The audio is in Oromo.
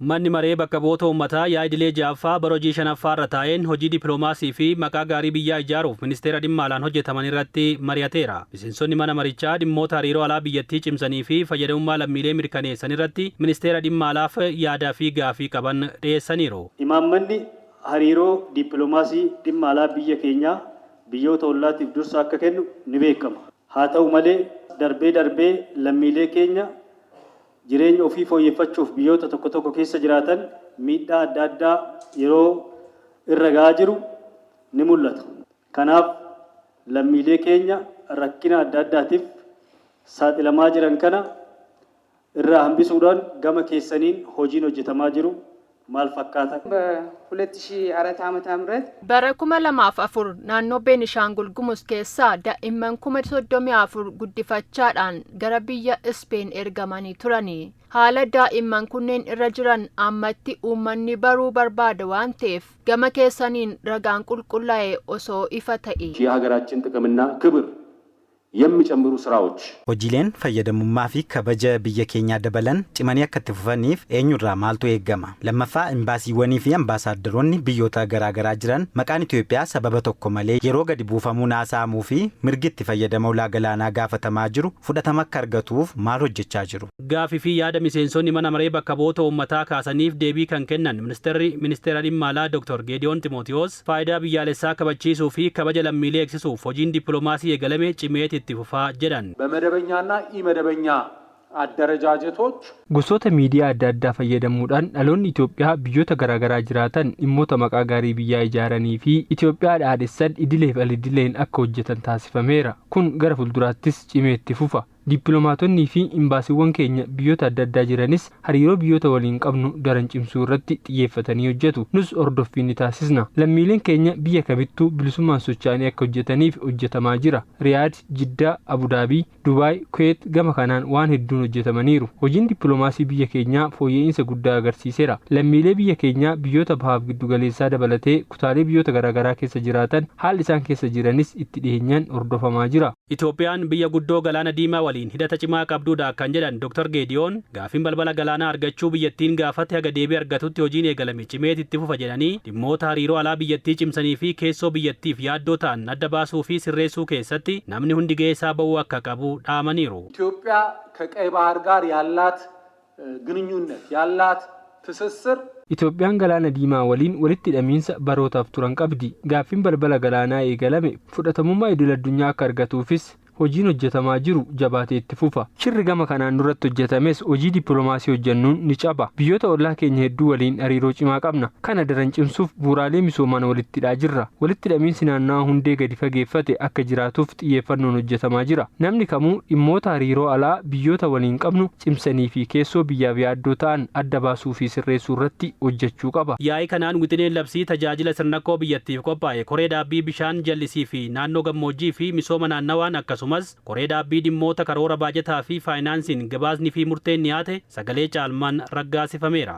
Manni Maree Bakka Bu'oota Uummataa yaa'ii idilee 6ffaa bara hojii 5ffaarra taa'een hojii dippiloomaasii fi maqaa gaarii biyyaa ijaaruuf Ministeera Dhimma Alaan hojjetaman irratti mari'ateera. Miseensonni mana marichaa dhimmoota hariiroo alaa biyyattii cimsanii fi fayyadamummaa lammiilee mirkaneessan irratti Ministeera Dhimma Alaaf yaadaa fi gaaffii qaban dhiyeessaniiru. Imaammanni hariiroo dippiloomaasii dhimma alaa biyya keenyaa biyyoota ollaatiif dursa akka kennu ni beekama. Haa ta'u malee, darbee darbee lammiilee keenya jireenya ofii fooyyeffachuuf biyyoota tokko tokko keessa jiraatan miidhaa adda addaa yeroo irra ga'aa jiru ni mul'ata. Kanaaf, lammiilee keenya rakkina adda addaatiif saaxilamaa jiran kana irraa hambisuudhaan gama keessaniin hojiin hojjetamaa jiru maal fakkaata? በ2004 ዓመተ ምህረት Bara 2004 naannoo Beenishaangul Gumuz keessaa daa'imman 34,000 guddifachaadhaan gara biyya Ispeen ergamanii turani. Haala daa'imman kunneen irra jiran ammatti uummanni baruu barbaada waan ta'eef gama keessaniin ragaan qulqullaa'e osoo ifa ta'e. የሀገራችን ጥቅምና ክብር የሚጨምሩ ስራዎች Hojiileen fayyadamummaa fi kabaja biyya keenyaa dabalan cimanii akka itti fufaniif eenyurraa maaltu eegama? Lammaffaa, imbaasiiwwanii fi ambaasaadarroonni biyyoota garaagaraa jiran maqaan Itoophiyaa sababa tokko malee yeroo gadi buufamuun haasa'amuu fi mirgi itti fayyadama ulaa galaanaa gaafatamaa jiru fudhatama akka argatuuf maal hojjechaa jiru? Gaaffii fi yaada miseensonni mana maree bakka bu'oota uummataa kaasaniif deebii kan kennan ministeerri ministeera dhimma alaa Dr. Geediyoon Ximootiyoos, faayidaa biyyaalessaa kabachiisuu fi kabaja lammiilee eegsisuuf hojiin dippiloomaasii eegalame cimeet itti fufaa jedhan. በመደበኛና ኢመደበኛ አደረጃጀቶች Gosoota miidiyaa adda addaa fayyadamuudhaan dhaloonni Itoophiyaa biyyoota garaagaraa jiraatan dhimmoota maqaa gaarii biyyaa ijaaranii fi Itoophiyaa dhaadhessan idileef al-idileen akka hojjetan taasifameera. Kun gara fuulduraattis cimee itti fufa. Dippiloomaatonnii fi imbaasiiwwan keenya biyyoota adda addaa jiranis hariiroo biyyoota waliin qabnu daran cimsuu irratti xiyyeeffatanii hojjetu. Nus hordoffii ni taasisna. Lammiileen keenya biyya kamittuu bilisummaan socho'anii akka hojjetaniif hojjetamaa jira. Riyaad, Jiddaa, Abudaabii, Dubaay, Kuweet gama kanaan waan hedduun hojjetamaniiru. Hojiin dippiloomaasii biyya keenyaa fooyya'insa guddaa agarsiiseera. Lammiilee biyya keenyaa biyyoota bahaaf giddugaleessaa dabalatee kutaalee biyyoota garaagaraa keessa jiraatan haalli isaan keessa jiranis itti dhiyeenyaan hordofamaa jira. Itoophiyaan biyya guddoo galaana diimaa waliin hidhata cimaa qabduudha kan jedhan Dr. Geediyoon, gaaffiin balbala galaanaa argachuu biyyattiin gaafate haga deebii argatutti hojiin eegalame cimeet itti fufa jedhanii, dhimmoota hariiroo alaa biyyattii cimsanii fi keessoo biyyattiif yaaddoo ta'an adda baasuu fi sirreessuu keessatti namni hundi gahee isaa ba'uu akka qabu dhaamaniiru. ኢትዮጵያ ከቀይ ባህር ጋር ያላት ግንኙነት ያላት ትስስር Itoophiyaan galaana diimaa waliin walitti hidhamiinsa barootaaf turan qabdi. Gaaffiin balbala galaanaa eegalame fudhatamummaa idil addunyaa akka argatuufis hojiin hojjetamaa jiru jabaatee itti fufa. Shirri gama kanaan duratti hojjetames hojii dippiloomaasii hojjennuun ni caba. Biyyoota ollaa keenya hedduu waliin hariiroo cimaa qabna. Kana daran cimsuuf bu'uuraalee misoomaan walitti hidhaa jirra. Walitti hidhamiinsi naannawaa hundee gadi fageeffate akka jiraatuuf xiyyeeffannoon hojjetamaa jira. Namni kamuu dhimmoota hariiroo alaa biyyoota waliin qabnu cimsanii fi keessoo biyyaaf yaaddoo ta'an adda baasuu fi sirreessuu irratti hojjechuu qaba. Yaa'ii kanaan wixineen labsii tajaajila sirnakkoo biyyattiif qophaa'e koree dhaabbii bishaan jallisii fi naannoo gammoojjii fi misooma naannawaan, akkasumas koree dhaabbii dhimmoota karoora baajataa fi faayinaansiin gabaasni fi murteen dhiyaate sagalee caalmaan raggaasifameera.